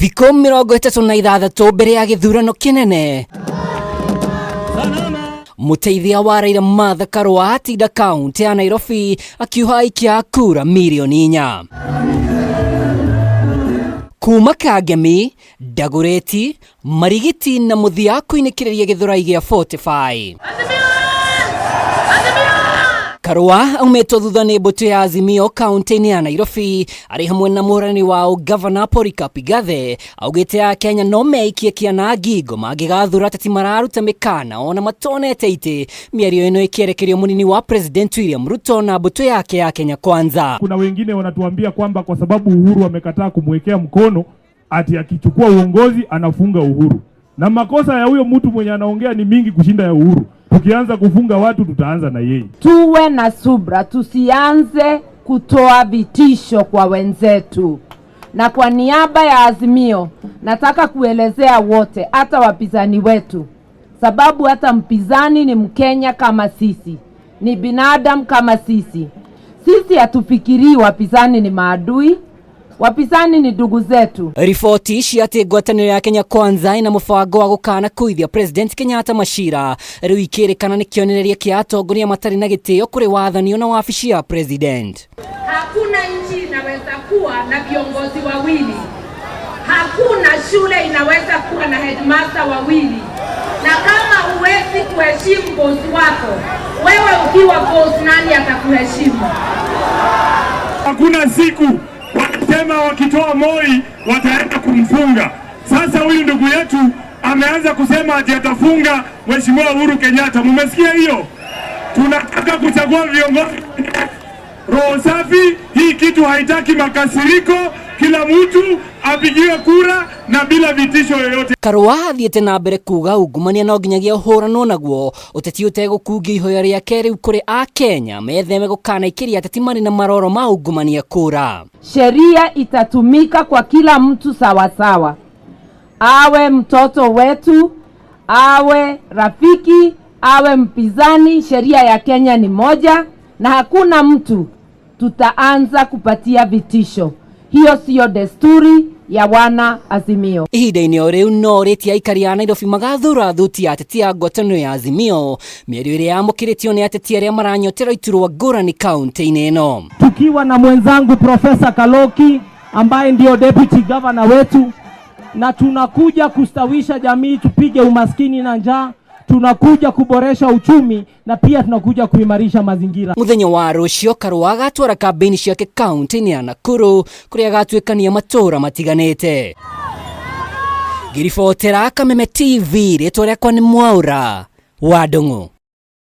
Thikũ 36 mbere ya gĩthurano kĩnene, mũteithia wa Raila Martha Karua atinda kaunti ya Nairobi akiuha aikia a kura mirioni 4. Kuma Kangemi, Dagoretti, Marigiti na mũthia kuinĩkĩrĩria Gĩthũrai gĩa 45. Karua aumĩtwo thutha nĩ mbũtũ ya Azimio kaunti-inĩ ya Nairobi arĩ hamwe na mũhũrani wa ũgavana Polycarp Igathe. Augĩte a Kenya no meikie kĩana ngingo mangĩgathura ateti mararuta mĩkana ona matonete itĩ. Mĩario ĩno ĩkĩerekerio mũnini wa President William Ruto na mbũtũ yake ya Kenya Kwanza. Kuna wengine wanatuambia kwamba kwa sababu Uhuru amekataa kumwekea mkono, ati akichukua uongozi anafunga Uhuru, na makosa ya huyo mtu mwenye anaongea ni mingi kushinda ya Uhuru. Tukianza kufunga watu tutaanza na yeye. Tuwe na subra, tusianze kutoa vitisho kwa wenzetu. Na kwa niaba ya Azimio nataka kuelezea wote, hata wapinzani wetu, sababu hata mpinzani ni Mkenya kama sisi, ni binadamu kama sisi. Sisi hatufikirii wapinzani ni maadui, wapinzani ni ndugu zetu. Riboti cia atĩ ngwatanĩro ya Kenya Kwanza ĩna mũbango wa gũkana kũithia President Kenyatta macira rĩu ikĩrĩkana nĩ kĩonereria kĩa atongoria matarĩ na gĩtĩo kũrĩ wathani ona wabici ya President. Hakuna nchi inaweza kuwa na viongozi wawili. Hakuna shule inaweza kuwa na headmaster wawili. Na kama huwezi kuheshimu boss wako, wewe ukiwa boss, nani atakuheshimu? Hakuna siku wakisema wakitoa Moi wataenda kumfunga. Sasa huyu ndugu yetu ameanza kusema ati atafunga Mheshimiwa Uhuru Kenyatta. Mumesikia hiyo? Tunataka kuchagua viongozi roho safi. Hii kitu haitaki makasiriko, kila mtu apigiwe kura na bila vitisho yoyote. Karua athiĩte na mbere kuga ungumania no nginyagia ũhũranwo naguo, ũteti ũtegũkungia ihoya rĩake rĩu kũrĩ Akenya metheme gũkanaikĩria ateti marĩ na maroro ma ungumania kura. Sheria itatumika kwa kila mtu sawasawa, awe mtoto wetu, awe rafiki, awe mpinzani. Sheria ya Kenya ni moja na hakuna mtu tutaanza kupatia vitisho. Hiyo siyo desturi ya wana Azimio. Ihinda-inĩ o rĩu no rĩtie aikari a Nairobi magathura thuti ya ateti a ngwatanĩro ya Azimio, mĩario ĩrĩa yamũkĩrĩtio nĩ ateti arĩa maranyotera iturwa ngũrani kaunti-inĩ ĩno. Tukiwa na mwenzangu Profesa Kaloki ambaye ndio deputy governor wetu, na tunakuja kustawisha jamii, tupige umaskini na njaa, tunakuja kuboresha uchumi na pia tunakuja kuimarisha mazingira. Muthenya wa rũciũ Karua agatwara kambĩini ciake kaunti-inĩ ya Nakuru kũrĩa agatuĩkania matũũra matiganĩte. Ngĩribotera Kameme TV, rĩtwa rĩakwa nĩ Mwaura wa Ndung'u.